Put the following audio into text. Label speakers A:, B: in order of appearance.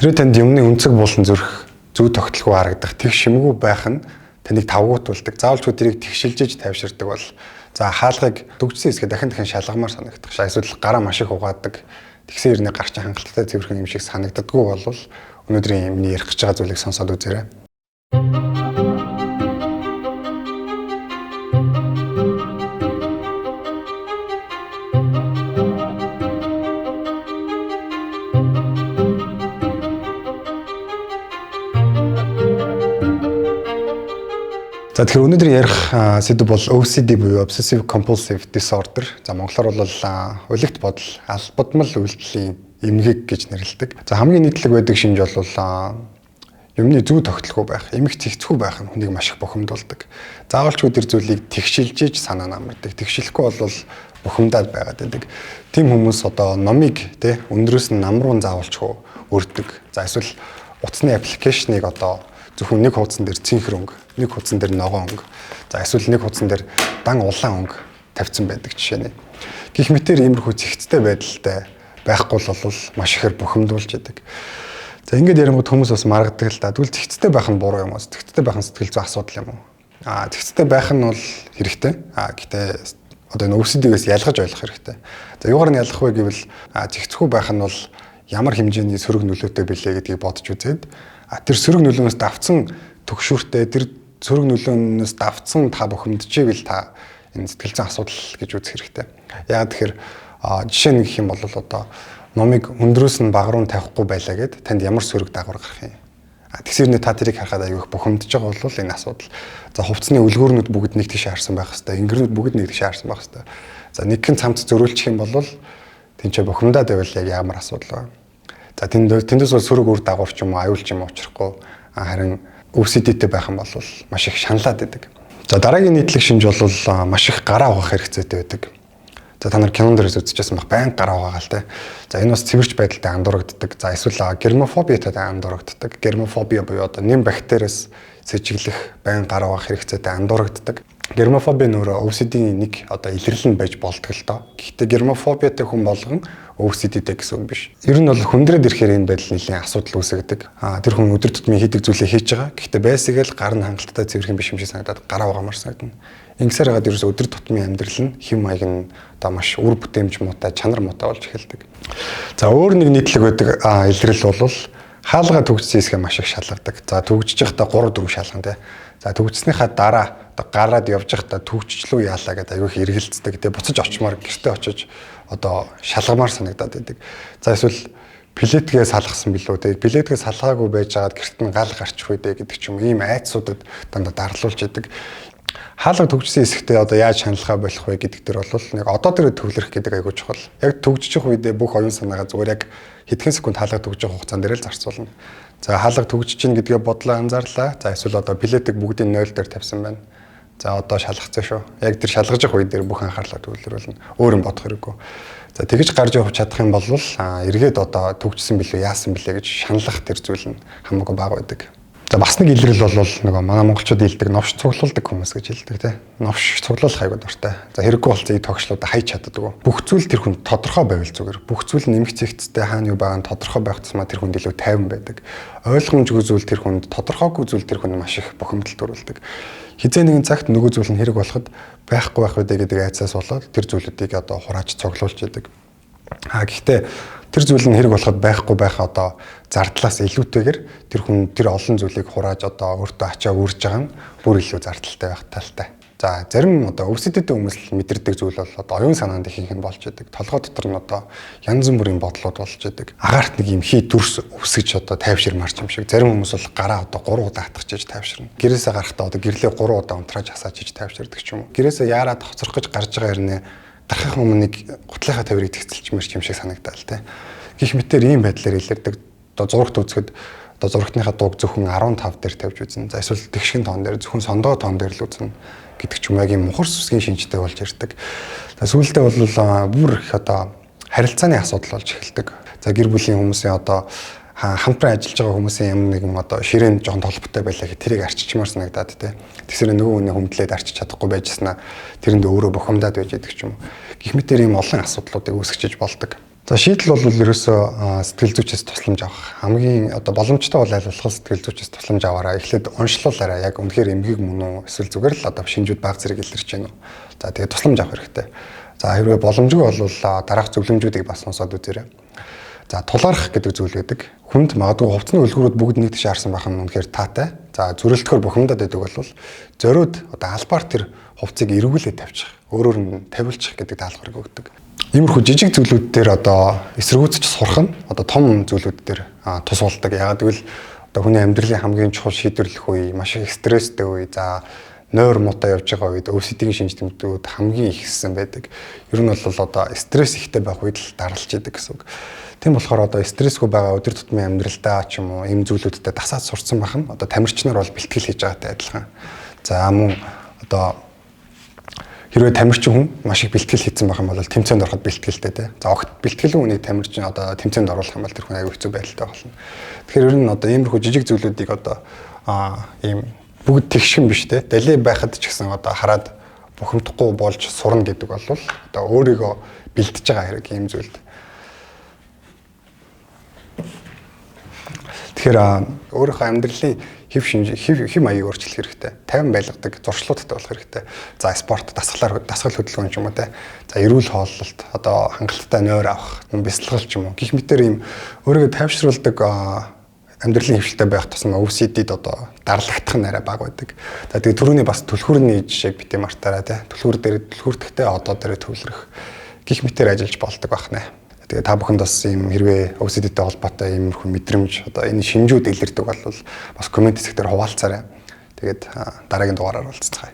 A: Хэрвээ танд юмны өнцөг булан зүрх зүү тогтолгүй харагдах тэг шимгүй байх нь таныг тавгуутуулдаг. Заавалчгүй тэрийг тэгшилжиж тайвширдаг бол за хаалгыг төгжсөн хэсгээ дахин дахин шалгамаар санагдах. Эсвэл гараа маш их угаадаг. Тэгсэн хэрнээ гарч хангалттай цэвэрхэн юм шиг санагддаггүй бол өнөөдрийн миний ярих гэж байгаа зүйлийг сонсоод үзээрэй. За тэгэхээр өнөөдөр ярих сэдэв бол OCD буюу Obsessive Compulsive Disorder. За монголоор бол улигт бодол, албадмал үйлдэлийн эмгэг гэж нэрлэдэг. За хамгийн нийтлэг байдаг шинж бол юмны зүү тогтолгүй байх, эмх цэгцгүй байх нь хүнийг маш их бухимдуулдаг. Заавалчгүй тэр зүйлийг тэгшилжиж санаа намардаг. Тэгшилэхгүй бол бухимдаад байгаад байдаг. Тим хүмүүс одоо номыг тий өндрөөс нь нам руу заавалчгүй өрдөг. За эсвэл утасны аппликейшнийг одоо зөвхөн нэг хуудсан дээр цэнхэр өнгө, нэг хуудсан дээр ногоон өнгө, за эсвэл нэг хуудсан дээр дан улаан өнгө тавьсан байдаг жишээ нь. Гэх мэтэр иймэрхүү зэгцтэй байдалтай байхгүй бол маш ихээр бухимдуулж идэг. За ингээд ярингууд хүмүүс бас маргадаг л да. Тэгвэл зэгцтэй байх нь буруу юм уу? Зэгцтэй байх нь сэтгэл зүйн асуудал юм уу? Зэгцтэй байх нь бол хэрэгтэй. Гэтэ одоо энэ OCD-гээс ялгаж ойлгох хэрэгтэй. За юугаар нь ялгах вэ гэвэл зэгцгүй байх нь бол ямар хэмжээний сөрөг нөлөөтэй билээ гэдгийг бодож үзээд тэр сөрөг нөлөөнөөс давцсан төгшүүртэй тэр сөрөг нөлөөнөөс давцсан та бухимджээвэл та энэ сэтгэл зүйн асуудал гэж үзэх хэрэгтэй. Яагаад тэгэхээр жишээ нь гэх юм бол одоо номыг өндрөөс нь баг руу тавихгүй байлаа гэд танд ямар сөрөг дагавар гарах юм. Тэгсэрнээ та тэрийг харахад аюу их бухимдж байгаа бол энэ асуудал. За хувцсны үлгүүрнүүд бүгд нэг тийш харсан байх хэвээр, ингэрнүүд бүгд нэг тийш харсан байх хэвээр. За нэгхэн цамц зөрүүлчих юм бол тэнцээ бухимдаад байвал яг ямар асуудал вэ? За тэндээс бол сөрөг үр дагавар ч юм уу аюул ч юм уу учрахгүй, харин OCD-тэй байх юм бол маш их шаналаад байдаг. За дараагийн нийтлэг шинж бол маш их гараа угаах хэрэгцээтэй байдаг. За та нар кинон дээрээс үзчихсэн байх, байнга гараа угаагаал те. За энэ бас цэвэрч байдалтай андуурагддаг. За эсвэл гермофобиатай андуурагддаг. Гермофобиа буюу одоо нэм бактериас сэжиглэх, байнга гараа угаах хэрэгцээтэй андуурагддаг. Гермофоби нөрөө OCD-ийн нэг одоо илэрлэл нь байж болдог л доо. Гэхдээ гермофобиатай хүн болгон OCD-тэй гэсэн үг биш. Ер нь бол хүндрээд ирэхээр энэ байдал нэлээд асуудал үүсгэдэг. Тэр хүн өдөр тутмын хийдэг зүйлээ хийж байгаа. Гэхдээ байсаг л гар нь хангалттай цэвэрхэн биш юм шиг санагдаад гараа угаамар санагдана. Ингэсээр хагаад ерөөсөө өдөр тутмын амьдрал нь хэм маяг нь одоо маш үр бүтээмж муутай, чанар муутай болж эхэлдэг. За өөр нэг нийтлэг байдаг илрэл бол хаалга төгжсөн хэсгээ маш их шалгадаг. За төгжиж байхдаа 3 4 шалгана те. За төгжснийхаа дараа одоо гараад явж байхдаа төгжчлүү яалаа гэдэг аюу их эргэлздэг. Тэгээ буцаж очимоор гэртээ очиж одоо шалгамаар санагдаад байдаг. За эсвэл плетгээ салгасан билүү те. Плетгээ салгаагүй байж байгаад гэрт нь гал гарчих үү дээ гэдэг ч юм ийм айдсуудад дандаа дарлуулж идэг. Хаалга төгжсөн хэсэгтээ одоо яаж шаналхаа болох вэ гэдэг дээр бол нэг одоо тэр төвлөрөх гэдэг айгуу чухал. Яг төгжчих үедээ бүх оюун санаагаа зүгээр яг хэдхэн секунд хаалга төгжих хугацаан дээр л зарцуулна. За хаалга төгжиж чинь гэдгээ бодлоо анзаарлаа. За эсвэл одоо плетийг бүгдийг 0 дээр тавьсан байна. За одоо шалгацсан шүү. Яг тэр шалгаж явах үе дээр бүх анхаарлаа төвлөрүүлнэ. Өөр юм бодох хэрэггүй. За тэгж гарч явах чадах юм бол эргээд одоо төгжсөн билүү яасан билээ гэж шаналлах тэр зүйл нь хамаагүй бага байдаг. За бас нэг илрэл бол нөгөө манай монголчууд хэлдэг новш цуглуулдаг хүмүүс гэж хэлдэг тий. Новш цуглуулах айгуу дуртай. За хэрэггүй болцсон ий тогшлуудаа хайж чаддаггүй. Бүх зүйл тэр хүн тодорхой байвал зүгээр. Бүх зүйл нэмэх зэгцтэй хаана юу байгаа нь тодорхой байх тусмаа тэр хүнд илүү тайван байдаг. Ойлгомжгүй зүйл тэр хүнд тодорхойгүй зүйл тэр хүнд маш их бухимдал төрүүлдэг. Хизээ нэгэн цагт нөгөө зүйл нь хэрэг болоход байхгүй байх үедээ гэдэг айцаас болоод тэр зүйлүүдийг одоо хурааж цуглуулж идэг. Гэхдээ тэр зүйл нь хэрэг болоход байхгүй байх одоо зардлаас илүүтэйгээр тэр хүн тэр олон зүйлийг хурааж одоо өөртөө ачаа үрж байгаа нь бүр илүү зардалтай байх талтай. За зарим одоо OCD-тэй хүмүүс л мэдэрдэг зүйл бол одоо оюун санаанд ихэнх нь болж идэг. Толгой дотор нь одоо янз бүрийн бодлууд болж идэг. Агаарт нэг юм хий дүрс өсгөж одоо тайвширмаар юм шиг. Зарим хүмүүс бол гараа одоо 3 удаа хатгах тайвширна. Гэрээсээ гарахдаа одоо гэрлээ 3 удаа унтрааж асааж иж тайвширдаг ч юм уу. Гэрээсээ яарад хоцрох гэж гарч байгаа хэрнээ дарахын өмнө нэг гутлынхаа тавирыг тэгцэлчмэр юм шиг санагдаал те. Гэх мэтэр ийм байдлаар илэрдэг. Одоо зурагт үзэхэд одоо зурагтныхаа дууг зөвхөн 15 дээр тавьж үзнэ. За эсвэл тэгшгэн тоон дээр зөвхөн сондоо тоон дээр л үзнэ гэдэг ч юм уу, яг ийм мухар сүсгийн шинжтэй болж ирдэг. За сүүлдээ бол бүр их одоо харилцааны асуудал болж эхэлдэг. За гэр бүлийн хүмүүсийн одоо хамтран ажиллаж байгаа хүмүүсийн ямар нэгэн одоо ширээнд жоохон толботой байлаа гэх тэрийг арчичмаар санагдаад те. Тэгсэр нөгөө хүний хүмдлээд арчиж чадахгүй байжснаа тэрэнд өөрөө бухимдаад байж идэг ч юм уу. Гэх мэтэр ийм олон асуудлуудыг үүсгэж болдог. За, шийдэл бол ерөөсөө сэтгэл зүйчээс тусламж авах. Хамгийн одоо боломжтой бол аль болох сэтгэл зүйчээс тусламж аваарай. Эхлээд уншлуулаарай. Яг үнэхээр эмгэг мөн үү? Эсвэл зүгээр л одоо шинжүүд бага зэрэг илэрч байна уу? За, тэгээд тусламж авах хэрэгтэй. За, хэрвээ боломжгүй бол дараах зөвлөмжүүдийг бас сонсоод үзээрэй. За, тулгарх гэдэг зүйл байдаг. Хүнд магадгүй хувцсны үлгэрүүд бүгд нэг тийш харсан байх нь үнэхээр таатай. За, зөрөлдөхөөр бухимдаад байдаг бол зориуд одоо албаар тэр хувцсыг эргүүлээд тавьчих. Өөрөөр нь тавиулчих гэдэг даалгаврыг өгдөг. Иймэрхүү жижиг зүйлүүд дээр одоо эсэргүүцэж сурах нь одоо том зүйлүүд дээр тус болдог. Яагаад гэвэл одоо хүний амьдралын хамгийн чухал шийдвэрлэх үе, маш их стресстэй үе, за, нойр муутай явж байгаа үед OCD-ийн шинж тэмдгүүд хамгийн их ихсэн байдаг. Ер нь бол одоо стресс ихтэй байх үед л дарлаж идэг гэсэн үг. Тийм болохоор одоо стрессгүй байгаа өдөр тутмын амьдралдаа ч юм уу ийм зүйлүүдтэй дасаад сурцсан байх нь одоо тамирчнаар бол бэлтгэл хийж байгаатай адилхан. За, мөн одоо хэрвээ тамирчин хүн маш их бэлтгэл хийсэн байх юм бол тэмцээнд ороход бэлтгэлтэй те. За, огт бэлтгэл үнийг тамирчин одоо тэмцээнд оруулах юм бол тэр хүн аюу хэцүү байдалтай болно. Тэгэхээр ер нь одоо иймэрхүү жижиг зүйлүүдийг одоо ийм бүгд тэгшгэн биш те. Далай байхад ч гэсэн одоо хараад бухимдахгүй болж сурна гэдэг бол одоо өөрийгөө бэлдэж байгаа хэрэг ийм зүйлд. Тэгэхээр өөрийнхөө амьдралын хэв шинж хэв хэв маягийг өөрчлөх хэрэгтэй. Тайван байлгадаг зуршлуудтай болох хэрэгтэй. За, спорт, дасгалаар дасгал хөдөлгөөн ч юм уу те. За, эрүүл хооллолт, одоо хангалттай нойр авах, бясалгал ч юм уу. Гэх мэтэр ийм өөрийгөө тайвшруулдаг амьдралын хэвшилтэй байх тусам OCD-д одоо дарлагдах нь арай бага байдаг. За, тэгээ түрүүний бас түлхүүрний жишээг битгий мартаарай те. Түлхүүр дээр түлхүүртээ одоо дээр төвлөрөх гэх мэтэр ажиллаж болдог байх нэ. Тэгээ та бүхэнд бас ийм хэрвээ OCD-тэй холбоотой иймэрхүү мэдрэмж одоо энэ шинжүүд илэрдэг бол бас коммент хэсгээр хуваалцаарай. Тэгээд дараагийн дугаараар уулзцгаая.